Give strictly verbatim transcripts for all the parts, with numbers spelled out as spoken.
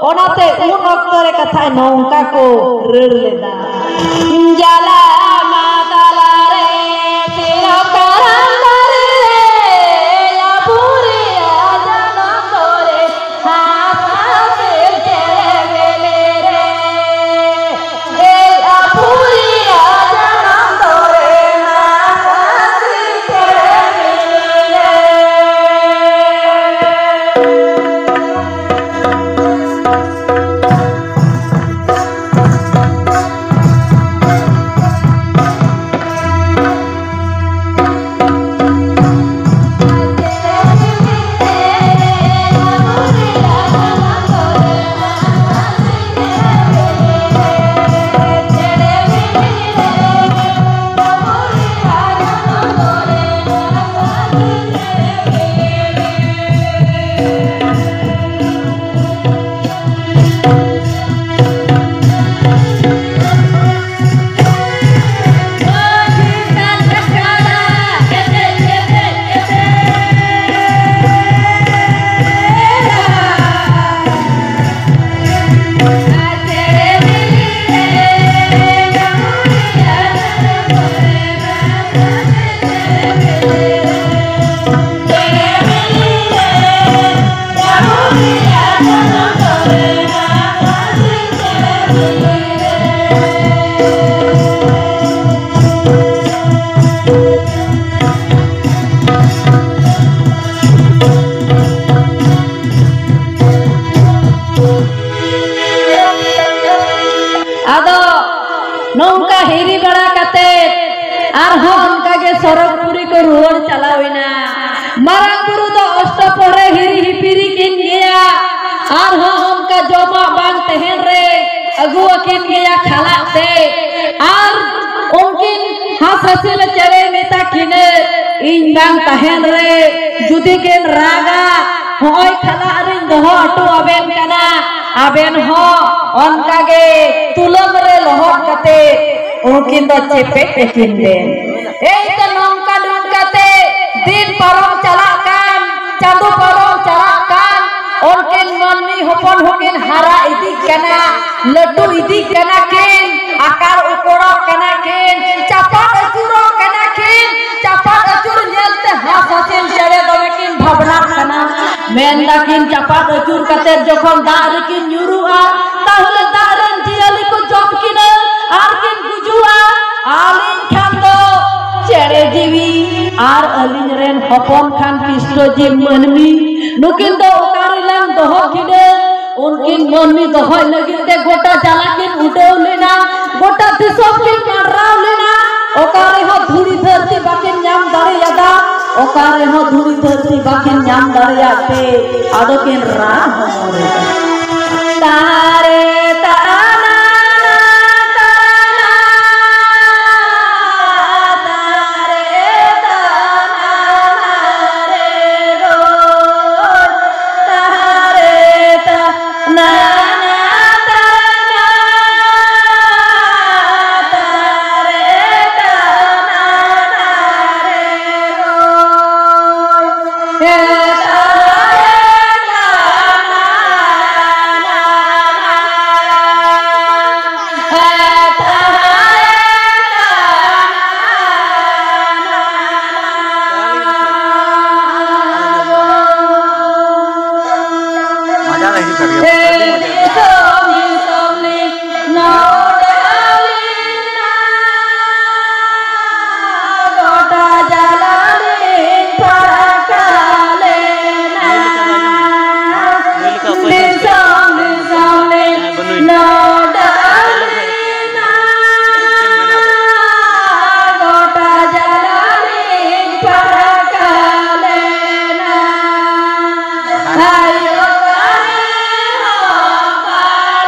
ᱚᱱᱟᱛᱮ ᱩᱱ ᱚᱠᱛᱚ ᱨᱮ ᱠᱟᱛᱷᱟ ᱱᱚᱝᱠᱟ ᱠᱚ ᱨᱟᱹᱲ ᱞᱮᱫᱟ᱾ ᱡᱟᱞᱟ ᱢᱟ ᱛᱟᱞᱟ ᱨᱮ ᱥᱤᱨᱚ ᱠᱟᱨᱟᱢ ᱫᱟᱨᱮ ᱨᱮ, ᱟᱵᱚ ᱨᱮᱭᱟᱜ ᱡᱟᱱᱟᱢ ᱫᱚᱨᱮ ᱦᱟᱥᱟ ᱥᱤᱨ ᱪᱮᱬᱮ ᱵᱤᱞᱤ ᱨᱮ᱾ ᱮᱭ ᱟᱵᱚ ᱨᱮᱭᱟᱜ ᱡᱟᱱᱟᱢ ᱫᱚᱨᱮ ᱦᱟᱥᱟ ᱥᱤᱨ ᱪᱮᱬᱮ ᱵᱤᱞᱤ ᱨᱮ᱾ ᱟᱫᱚ ᱱᱚᱝᱠᱟ ᱦᱤᱨᱤ ᱵᱟᱲᱟ ᱠᱟᱛᱮ ᱟᱨᱦᱚᱸ ᱚᱱᱠᱟ ᱜᱮ ᱥᱚᱨᱚᱜᱽᱯᱩᱨᱤ ᱠᱚ ᱨᱩᱣᱟᱹᱲ ᱪᱟᱞᱟᱣ ᱮᱱᱟ᱾ ᱢᱟᱨᱟᱝ ᱵᱩᱨᱩ ᱫᱚ ᱚᱥᱴᱚᱯᱚᱦᱚᱨᱮ ᱦᱤᱨᱤ ᱦᱤᱯᱤᱨᱤ ᱠᱤᱱ ᱜᱮᱭᱟ᱾ ᱟᱨᱦᱚᱸ ᱚᱱᱠᱟ ᱡᱚᱢᱟᱜ ᱵᱟᱝ ᱛᱟᱦᱮᱱ ᱨᱮ ᱟᱹᱜᱩ ᱟᱹᱠᱤᱱ ᱜᱮᱭᱟ ᱠᱷᱟᱞᱟᱜ ᱛᱮ᱾ ᱟᱨ ᱩᱱᱠᱤᱱ ᱦᱟᱸᱥ ᱦᱟᱹᱥᱤᱞ ᱪᱮᱬᱮ ᱢᱮᱛᱟ ᱠᱤᱱᱟᱹ, ᱤᱧ ᱵᱟᱝ ᱛᱟᱦᱮᱱ ᱨᱮ ᱡᱩᱫᱤ ᱠᱤᱱ ᱨᱟᱜᱟ, ᱦᱚᱸᱜᱼᱚᱭ ᱠᱷᱟᱞᱟᱜ ᱨᱤᱧ ᱫᱚᱦᱚ ᱦᱚᱴᱚ ᱟᱵᱮᱱ ᱠᱟᱱᱟ, ᱟᱵᱮᱱ ᱦᱚᱸ ᱚᱱᱠᱟ ᱜᱮ ᱛᱩᱞᱟᱹᱢ ᱨᱮ ᱞᱚᱦᱚᱫ ᱠᱟᱛᱮ ᱩᱱᱠᱤᱱ ᱫᱚ ᱪᱮᱯᱮᱡ ᱟᱹᱠᱤᱱ ᱵᱮᱱ᱾ ᱮᱭ ᱛᱚ ᱱᱚᱝᱠᱟ ᱱᱚᱝᱠᱟᱛᱮ ᱫᱤᱱ ᱯᱟᱨᱚᱢ ᱪᱟᱞᱟᱜ ᱠᱟᱱ, ᱪᱟᱸᱫᱚ ᱯᱟᱨᱚᱢ ᱪᱟᱞᱟᱜ ᱠᱟᱱ, ᱩᱱᱠᱤᱱ ᱢᱟᱹᱱᱢᱤ ᱦᱚᱯᱚᱱ ᱦᱚᱸᱠᱤᱱ ᱦᱟᱨᱟ ᱤᱫᱤᱜ ᱠᱟᱱᱟ, ᱞᱟᱹᱴᱩ ᱤᱫᱤᱜ ᱠᱟᱱᱟ ᱠᱤᱱ, ᱟᱠᱟᱨ ᱩᱠᱚᱲᱚᱜ ᱠᱟᱱᱟ ᱠᱤᱱ, ᱪᱟᱯᱟᱫ ᱟᱹᱪᱩᱨᱚᱜ ᱠᱟᱱᱟ ᱠᱤᱱ᱾ ᱪᱟᱯᱟᱫ ᱟᱹᱪᱩᱨ ᱧᱮᱞᱛᱮ ᱦᱟᱸᱥ ᱦᱟᱹᱥᱤᱞ ᱪᱮᱬᱮ ᱫᱚᱢᱮ ᱠᱤᱱ ᱵᱷᱟᱵᱽᱱᱟᱜ ᱠᱟᱱᱟ᱾ ᱢᱮᱱ ᱫᱟᱠᱤᱱ, ᱪᱟᱯᱟᱫ ᱟᱹᱪᱩᱨ ᱠᱟᱛᱮ ᱡᱚᱠᱷᱚᱱ ᱫᱟᱜ ᱨᱮᱠᱤᱱ ᱧᱩᱨᱩᱜᱼᱟ, ᱛᱟᱦᱚᱞᱮ ᱫᱟᱜ ᱨᱮᱱ ᱡᱤᱭᱟᱹᱞᱤ ᱠᱚ ᱡᱚᱢ ᱠᱤᱱᱟ ᱟᱨ ᱠᱤᱱ ᱜᱩᱡᱩᱜᱼᱟ᱾ ᱟᱹᱞᱤᱧ ᱠᱷᱟᱱ ᱫᱚ ᱪᱮᱬᱮ ᱡᱤᱣᱤ ᱟᱨ ᱟᱹᱞᱤᱧ ᱨᱮᱱ ᱦᱚᱯᱚᱱ ᱠᱷᱟᱱ ᱯᱤᱥᱴᱚ ᱡᱤᱵ ᱢᱟᱹᱱᱢᱤ, ᱱᱩᱠᱤᱱ ᱫᱚ ᱚᱠᱟ ᱨᱮᱞᱟᱝ ᱫᱚᱦᱚ ᱠᱤᱱᱟ? ᱩᱱᱠᱤᱱ ᱢᱟᱹᱱᱢᱤ ᱫᱚᱦᱚᱭ ᱞᱟᱹᱜᱤᱫ ᱛᱮ ᱜᱚᱴᱟ ᱡᱟᱞᱟ ᱠᱤᱱ ᱩᱰᱟᱹᱣ ᱞᱮᱱᱟ, ᱜᱚᱴᱟ ᱫᱤᱥᱚᱢ ᱠᱤᱱ ᱢᱟᱰᱨᱟᱣ ᱞᱮᱱᱟ, ᱚᱠᱟ ᱨᱮᱦᱚᱸ ᱫᱷᱩᱲᱤ ᱫᱷᱟᱹᱨᱛᱤ ᱵᱟᱹᱠᱤᱱ ᱧᱟᱢ ᱫᱟᱲᱮᱭᱟᱫᱟ, ᱚᱠᱟ ᱨᱮᱦᱚᱸ ᱫᱷᱩᱲᱤ ᱫᱷᱟᱹᱨᱛᱤ ᱵᱟᱹᱠᱤᱱ ᱧᱟᱢ ᱫᱟᱲᱮᱭᱟᱜ ᱛᱮ ᱟᱫᱚ ᱠᱤᱱ ᱨᱟᱜ ᱦᱚᱢᱚᱨ ᱮᱫᱟ᱾ ᱛᱟᱨᱮ ᱛᱟᱱᱟ ᱛᱟᱨᱟ ᱛᱟᱨᱮ ᱛᱟᱱᱟ ᱨᱮ ᱨᱚᱲ ᱛᱟᱨᱮ ᱛᱟᱱᱟ ᱛᱟᱨᱟ ᱛᱟᱨᱮ ᱛᱟᱱᱟ ᱨᱮ ᱨᱚᱲ᱾ ᱢᱟᱡᱟ ᱞᱮ ᱦᱤᱡᱩᱜ ᱠᱟᱱ ᱜᱮᱭᱟ, ᱟᱹᱰᱤ ᱢᱚᱡᱟ᱾ ᱜᱚᱴᱟ ᱡᱟᱞᱟ ᱨᱤᱧ ᱯᱷᱟᱨᱟᱠᱟ ᱞᱮᱱᱟ᱾ ᱫᱤᱥᱚᱢ ᱫᱤᱥᱚᱢ ᱨᱤᱧ ᱱᱚᱰᱟᱣ ᱞᱮᱱᱟ᱾ ᱜᱚᱴᱟ ᱡᱟᱞᱟ ᱨᱤᱧ ᱯᱷᱟᱨᱟᱠᱟ ᱞᱮᱱᱟ᱾ ᱟᱭᱳ ᱛᱟᱦᱮᱸ ᱦᱚᱸ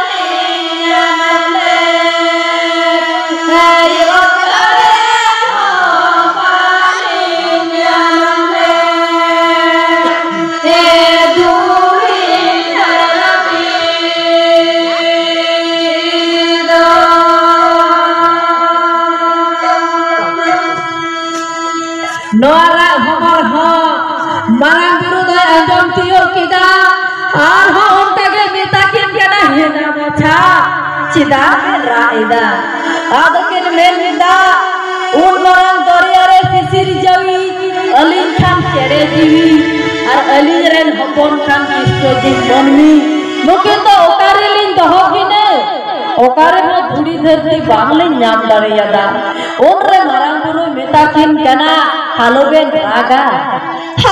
ᱪᱮᱫᱟᱜ ᱵᱮᱱ ᱨᱟᱜ ᱮᱫᱟ? ᱟᱫᱚ ᱠᱤᱱ ᱢᱮᱱ ᱮᱫᱟ, ᱩᱱ ᱢᱟᱨᱟᱝ ᱫᱚᱨᱭᱟ ᱨᱮ ᱥᱤᱥᱤᱨ ᱡᱟᱹᱣᱤ, ᱟᱹᱞᱤᱧ ᱠᱷᱟᱱ ᱪᱮᱬᱮ ᱡᱤᱣᱤ, ᱟᱨ ᱟᱹᱞᱤᱧ ᱨᱮᱱ ᱦᱚᱯᱚᱱ ᱠᱷᱟᱱ ᱠᱤᱥᱴᱚ ᱡᱤᱵ ᱢᱟᱹᱱᱢᱤ, ᱱᱩᱠᱤᱱ ᱫᱚ ᱚᱠᱟ ᱨᱮᱞᱤᱧ ᱫᱚᱦᱚ ᱠᱤᱱᱟᱹ? ᱚᱠᱟ ᱨᱮᱦᱚᱸ ᱫᱷᱩᱲᱤ ᱫᱷᱟᱹᱨᱛᱤ ᱵᱟᱝᱞᱤᱧ ᱧᱟᱢ ᱫᱟᱲᱮᱭᱟᱫᱟ᱾ ᱩᱱᱨᱮ ᱢᱟᱨᱟᱝ ᱵᱩᱨᱩᱭ ᱢᱮᱛᱟ ᱠᱤᱱ ᱠᱟᱱᱟ, ᱟᱞᱚᱵᱮᱱ ᱨᱟᱜᱟ,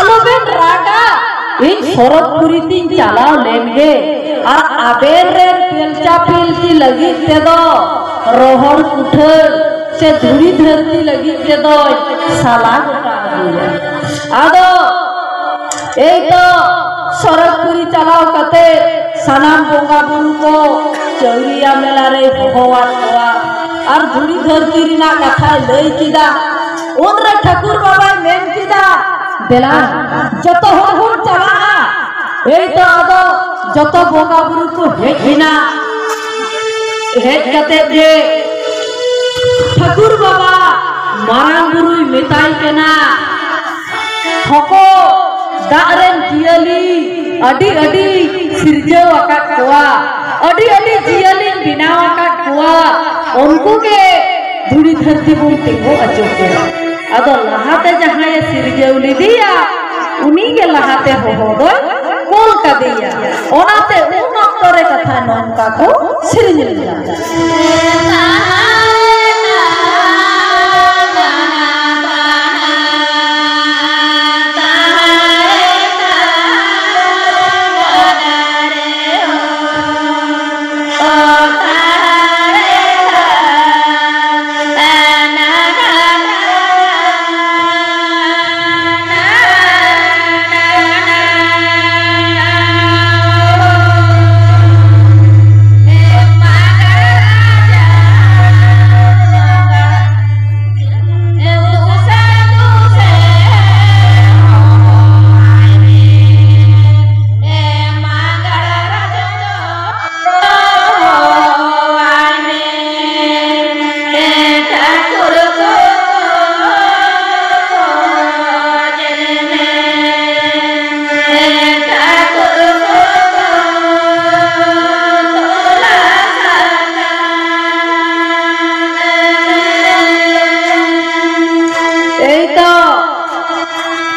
ᱟᱞᱚᱵᱮᱱ ᱨᱟᱜᱟ, ᱤᱧ ᱥᱚᱨᱚᱜᱽᱯᱩᱨᱤ ᱛᱤᱧ ᱪᱟᱞᱟᱣ ᱞᱮᱱ ᱜᱮ, ᱟᱨ ᱟᱵᱮᱱ ᱨᱮᱱ ᱯᱮᱞᱪᱟ ᱯᱤᱞᱪᱤ ᱞᱟᱹᱜᱤᱫ ᱛᱮᱫᱚ ᱨᱚᱦᱚᱲ ᱠᱩᱴᱷᱟᱹ ᱥᱮ ᱫᱷᱩᱲᱤ ᱫᱷᱟᱹᱨᱛᱤ ᱞᱟᱹᱜᱤᱫ ᱛᱮᱫᱚᱭ ᱥᱟᱞᱟ ᱜᱚᱴᱟ ᱟᱹᱜᱩᱭᱟ᱾ ᱟᱫᱚ ᱮᱭ ᱛᱚ ᱥᱚᱨᱚᱜᱽᱯᱩᱨᱤ ᱪᱟᱞᱟᱣ ᱠᱟᱛᱮ ᱥᱟᱱᱟᱢ ᱵᱚᱸᱜᱟ ᱵᱩᱨᱩ ᱠᱚ ᱪᱟᱹᱣᱨᱤᱭᱟ ᱢᱮᱞᱟ ᱨᱮ ᱦᱚᱦᱚᱣᱟᱫ ᱠᱚᱣᱟ ᱟᱨ ᱫᱷᱩᱲᱤ ᱫᱷᱟᱹᱨᱛᱤ ᱨᱮᱱᱟᱜ ᱠᱟᱛᱷᱟᱭ ᱞᱟᱹᱭ ᱠᱮᱫᱟ᱾ ᱩᱱᱨᱮ ᱴᱷᱟᱹᱠᱩᱨ ᱵᱟᱵᱟᱭ ᱢᱮᱱ ᱠᱮᱫᱟ, ᱫᱮᱞᱟ ᱡᱚᱛᱚ ᱦᱚᱲ ᱵᱚᱱ ᱪᱟᱞᱟᱜᱼᱟ᱾ ᱮᱭ ᱛᱚ ᱟᱫᱚ ᱡᱚᱛᱚ ᱵᱚᱸᱜᱟ ᱵᱩᱨᱩ ᱠᱚ ᱦᱮᱡ ᱮᱱᱟ᱾ ᱦᱮᱡ ᱠᱟᱛᱮ ᱜᱮ ᱴᱷᱟᱹᱠᱩᱨ ᱵᱟᱵᱟ ᱢᱟᱨᱟᱝ ᱵᱩᱨᱩᱭ ᱢᱮᱛᱟᱭ ᱠᱟᱱᱟ, ᱦᱚᱠᱚ ᱫᱟᱜ ᱨᱮᱱ ᱡᱤᱭᱟᱹᱞᱤ ᱟᱹᱰᱤ ᱟᱹᱰᱤ ᱥᱤᱨᱡᱟᱹᱣ ᱟᱠᱟᱫ ᱠᱚᱣᱟ, ᱟᱹᱰᱤ ᱟᱹᱰᱤ ᱡᱤᱭᱟᱹᱞᱤᱧ ᱵᱮᱱᱟᱣ ᱟᱠᱟᱫ ᱠᱚᱣᱟ, ᱩᱱᱠᱩ ᱜᱮ ᱫᱷᱩᱲᱤ ᱫᱷᱟᱹᱨᱛᱤ ᱵᱚᱱ ᱛᱤᱸᱜᱩ ᱦᱚᱪᱚ ᱠᱚᱣᱟ᱾ ᱟᱫᱚ ᱞᱟᱦᱟᱛᱮ ᱡᱟᱦᱟᱸᱭᱮ ᱥᱤᱨᱡᱟᱹᱣ ᱞᱮᱫᱮᱭᱟ, ᱩᱱᱤ ᱜᱮ ᱞᱟᱦᱟᱛᱮ ᱦᱚᱦᱚ ᱫᱚᱭ ᱠᱩᱞ ᱠᱟᱫᱮᱭᱟ᱾ ᱚᱱᱟᱛᱮ ᱩᱱ ᱚᱠᱛᱚ ᱨᱮ ᱠᱟᱛᱷᱟ ᱱᱚᱝᱠᱟ ᱠᱚ ᱥᱮᱨᱮᱧ ᱞᱮᱫᱟ᱾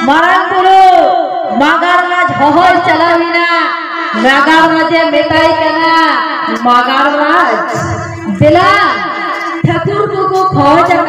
ᱢᱟᱨᱟᱝ ᱵᱩᱨᱩ ᱢᱟᱜᱟᱲ ᱨᱟᱡᱽ ᱦᱚᱦᱚᱭ ᱪᱟᱞᱟᱣ ᱮᱱᱟ᱾ ᱢᱟᱜᱟᱲ ᱨᱟᱡᱽ ᱮ ᱢᱮᱛᱟᱭ ᱠᱟᱱᱟ, ᱢᱟᱜᱟᱲ ᱨᱟᱡᱽ, ᱫᱮᱞᱟ, ᱴᱷᱟᱹᱠᱩᱨ ᱠᱚᱠᱚ ᱠᱷᱚᱡ ᱟᱠᱟᱫ